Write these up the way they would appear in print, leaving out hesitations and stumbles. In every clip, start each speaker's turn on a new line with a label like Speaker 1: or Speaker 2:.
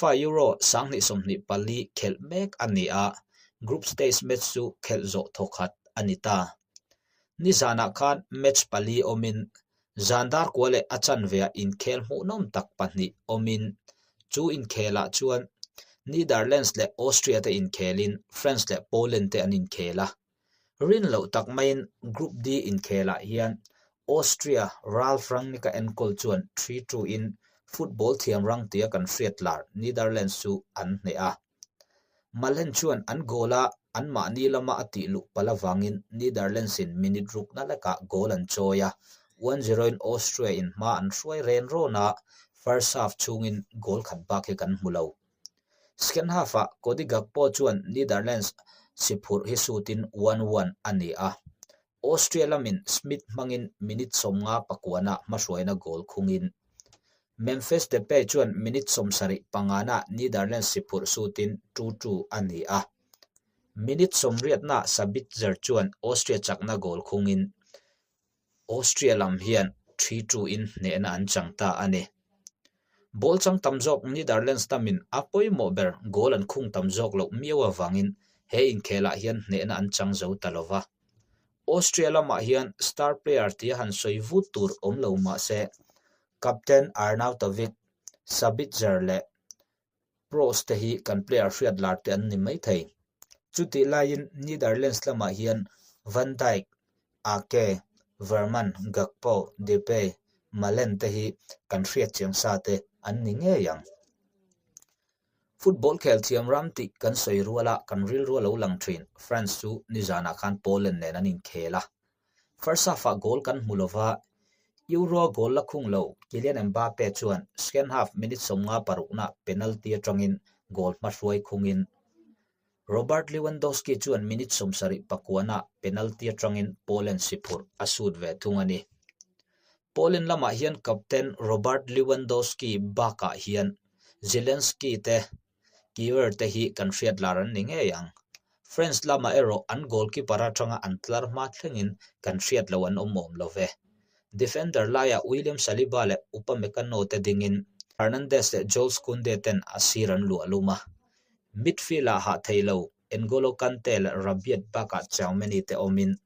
Speaker 1: UEFA Euro 2024 khelh mek a ni a, group stage match chu khelh zawh thawkhat a ni ta. Nizanah khan match pali awmin zan dar kua leh a chanveah inkhel hmuhnawm tak pahnih awmin chu inkhelah chuan Netherlands leh Austria te inkhelin France leh Poland te an inkhel a. Rin loh tak maiin Group D inkhelah hian Austria Ralf Rangnick-a enkawl chuan 3-2 in football thiam rang tia kan hriat lar Netherlands chu an hneh a. Malen chuan an goal a anmahni lama a tih luh palh avangin Netherlands in minute rukna lekah goal an chawi a, 1-0 in Austria in hma an hruai ren rawn a, first half chhungin goal khat bak hi kan hmu lo. Second half-ah Cody Gakpo chuan Netherlands si phurh hi sutin 1-1 a ni a, Austria lamin Schmidt hmangin minute 59 hmahruaina goal khungin Memphis Depay chuan minute 75na Netherlands si phurh sutin 2-2 a ni a. Minute 80na Sabitzer chuan Austria chakna goal khungin Austria lam hian 3-2 in hnehna an chang ta a ni. Ball chang tam zawk Netherlands lamin a pawimawh ber goal an khung tam zawk loh miau avangin he inkhelah hian hnehna an chang zo ta lo va. Austria lamah hian star player tia han sawi vut tur awm lo mah se captain Arnautovic, Sabitzer leh Kroos te hi kan player hriat lar te an ni mai thei. Chutih laiin Netherlands lamah hian Van Dijk, Ake, Verman, Gakpo, Depay, Malen te hi kan hriat chiang sa te an ni ngei ang. Football khel thiam ram tih kan sawi ruala kan rilru a lo lang thin France chu nizanah khan Poland nen an inkhel a. First half-ah goal kan hmu lova, Euro goal la khung lo Kylian Mbappe chuan second half minute 56 na penalty atangin goal hmahruai khungin Robert Lewandowski chuan minute 79 ah penalty atangin Poland si phurh a sut ve thung a ni. Poland lamah hian captain Robert Lewandowski bakah hian Zielinski te Kiwer te hi kan hriat lar an ni ngei ang. France lamah erawh an goalkeeper atanga an tlar hma thlengin kan hriat loh an awm awm lo ve. Defender laiah William Saliba leh Upamecano te dingin Hernandez leh Jules Kounde ten a sir an luah lum a. Midfield-ah hah thei lo N'Golo Kante leh Rabiot bakah Tchouameni te awmin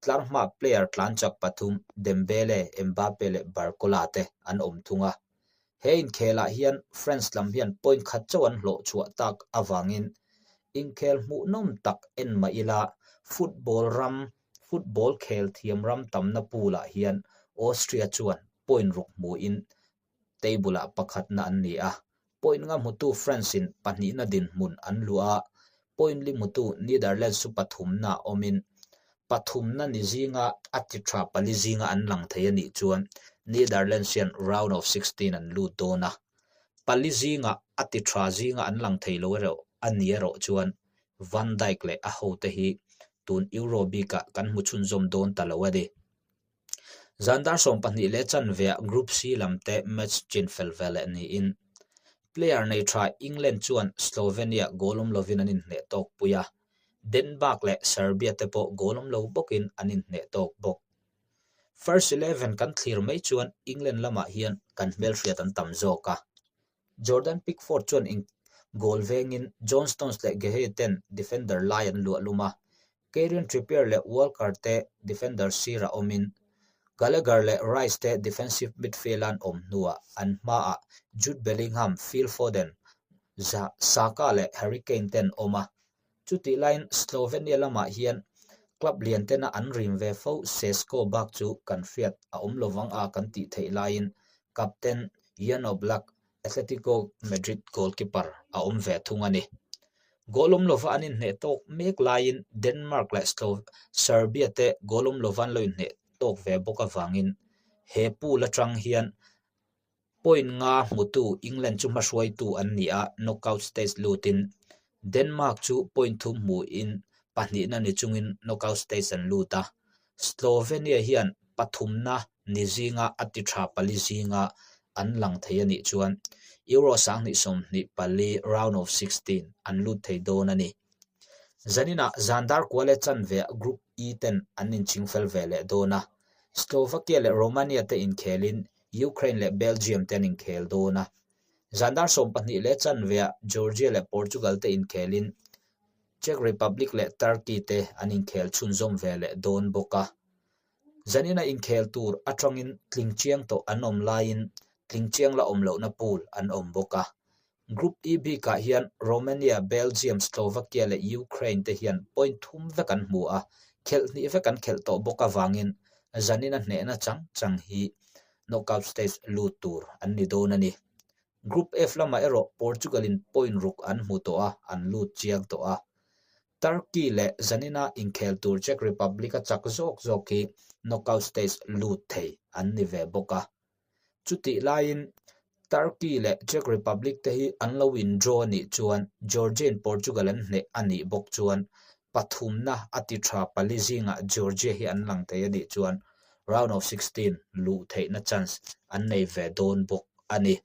Speaker 1: tlar hmaah player tlan chak pathum Dembele, Mbappe leh Barcola te an awm thung a. He inkhelah hian France lam hian point khat chauh an hlawh chhuah tak avangin inkhel hmuhnawm tak en mah ila football ram football khel thiam ram tamna pool-ah hian Austria chuan point ruk hmuhin table-ah pakhatna an ni a. Point nga hmutu France-in pahnihna dinhmun an luah a, point li hmutu Netherlands chu pathumna awmin pathumna ni zinga a ti tha pali zinga an lang thei a nih chuan Netherlands hian round of 16 an lut dawn a. Pali zinga a ti tha zinga an lang thei lo erawh a ni erawh chuan Van Dijk leh a hote hi tun Euro bikah kan hmu chhunzawm dawn ta lo a ni. Zan dar 12:15 Group C lam te match chin fel ve leh niin player nei tha England chuan Slovenia goal awm lovin an inhneh tawk pui a, Denmark leh Serbia te pawh goal awm lo bawkin an inhneh tawk bawk. First eleven kan thlir mai chuan England lamah hian kan hmelhriat an tam zawk a. Jordan Pickford chuan in goal vengin John Stones leh Guehi ten defender lai an luah lum a, Kieran Trippier leh Walker te defender sirah awmin Gallagher leh Rice te defensive midfield an awm hnuah an hmaah Jude Bellingham, Phil Foden, Saka leh Harry Kane ten awm a. Chutih laiin Slovenia lamah hian club lian tena an rim ve fo Sesko bak chu kan hriat a awm lovang a kan tih theih laiin captain Jan Oblak, Atletico Madrid goalkeeper a awm ve thung a ni. Goal awm lova an inhneh tawk mek laiin Denmark leh Serbia te goal awm lova an lo inhneh tawk ve bawk avangin he pool atang hian Point nga hmutu England chu hmahruaitu an ni a, knockout stage lutin Denmark chu point thum hmuin pahnihna ni chungin knockout stage an lut a. Slovenia hian pathumna ni zinga a ti tha pali zinga an lang thei a nih chuan Euro 2024 round of 16 an lut thei dawn a ni. Zaninah zan dar kua leh chanveah Group E ten an inching fel ve leh dawn a, Slovakia leh Romania te inkhelin Ukraine leh Belgium te an inkhel dawn a. Zan dar 12 leh chanveah Georgia leh Portugal te inkhelin Czech Republic leh Turkey te an inkhel chhunzawm ve leh dawn bawk a. Zanina inkhel tur atangin tling chiang tawh an awm laiin tling chiang la awm lohna pool an awm bawk a. Group E bikah hian Romania, Belgium, Slovakia leh Ukraine te hian point thum vek an hmu a, khelh hnih vek an khelh tawh bawk avangin zanina hnehna chang chang hi knockout stage lut tur an ni dawn a ni. Group F lamah erawh Portugal-in point ruk an hmu tawh a, an lut chiang tawh a. Turkey leh zanina inkhel tur Czech Republic-a chak zawk zawk hi knockout stage lut thei an ni ve bawk a. Chutih laiin Turkey leh Czech Republic te hi an lo in draw a nih chuan Georgia-in Portugal an hneh a nih bawk chuan pathumna a ti tha pali zingah Georgia hi an lang thei a nih chuan round of 16 luh theihna chance an nei ve dawn bawk a ni.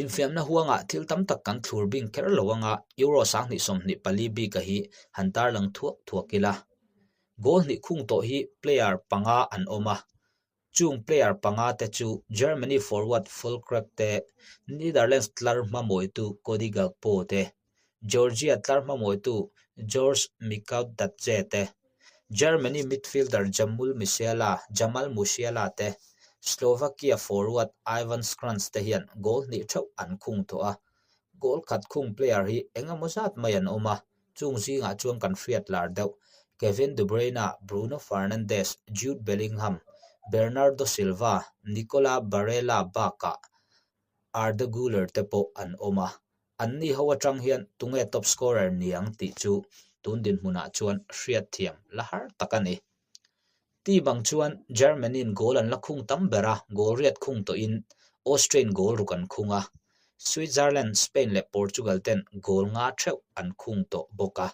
Speaker 1: Infiamna huangah thil tam tak kan thlur bing kher lo anga Euro 2024 bika hi han tarlang thuak thuak ila. Goal hnih khung tawh hi player panga an awm a, Chung player panga te chu Germany forward Füllkrug te, Netherlands tlar hmamawitu Cody Gakpo te, Georgia tlar hmamawitu George Mikautadze te, Germany midfielder Jamul Musiala Jamal Musiala te, Slovakia forward Ivan Schranz te hian goal hnih theuh an khung tawh a. Goal khat khung player hi eng emaw zat mai an awm a, Chung zingah chuan kan hriat lar deuh, Kevin De Bruyne, Bruno Fernandes, Jude Bellingham, Bernardo Silva, Nicola Barella bakah Arda Guler te pawh an awm a. Anni ho atang hian tunge top scorer niang tih chu tun dinhmunah chuan hriatthiam la har tak a ni. Team ang chuan Germany-in goal an la khung tam ber a, goal riat khung tawhin Austrian goal ruk an khung a, Switzerland, Spain leh Portugal ten goal nga theuh an khung tawh bawk a.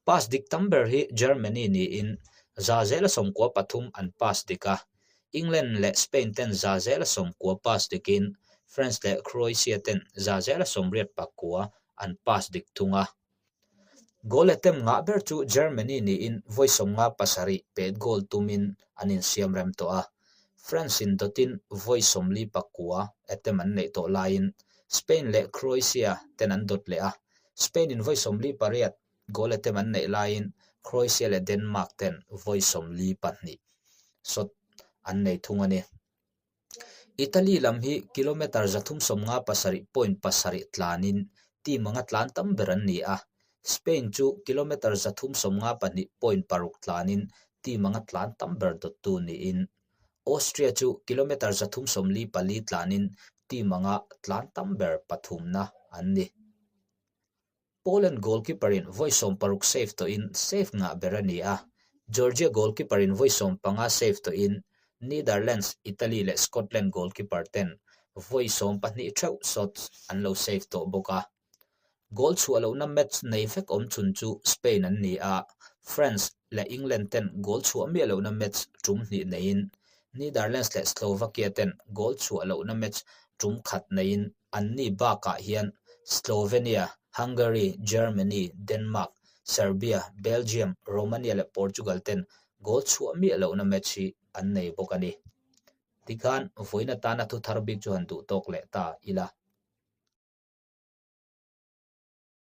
Speaker 1: Pass dik tam ber hi Germany niin 113 an pass dik a, England leh Spain ten 190 pass dikin France leh Croatia ten 189 an pass dik thung a. Goal attempt ngah ber chu Germany niin vawi 57 pet goal tumin an insiam rem tawh a. France in dawtin vawi 49 attempt an neih tawh laiin Spain leh Croatia ten an dawt leh a. Spain in vawi 48 goal attempt an neih laiin Croatia leh Denmark ten vawi 42 shot an nei thung a ni. Italy lam hi kilometre 357.7 tlanin team anga tlan tam ber an ni a, Spain chu kilometre 352.6 tlanin team anga tlan tam ber dawttu niin Austria chu kilometre 344 tlanin team anga tlan tam ber pathumna an ni. Poland goalkeeper in vawi 60 save tawhin save ngah ber a ni a, Georgia goalkeeper in vawi 15 save tawhin Netherlands, Italy leh Scotland goalkeeper ten vawi 12 theuh shots an lo save tawh bawk a. Goal chhuah lohna match nei vek awm chhun chu Spain an ni a, France leh England ten goal chhuah miah lohna match tum hnih neiin Netherlands leh Slovakia ten goal chhuah lohna match tum khat neiin Anni bakah hian Slovenia, Hungary, Germany, Denmark, Serbia, Belgium, Romania leh Portugal ten goal chhuah miah lohna match hi an nei bawk a ni. Tikhan vawiin atana thu thar bik chu han duh tawk leh ta ila.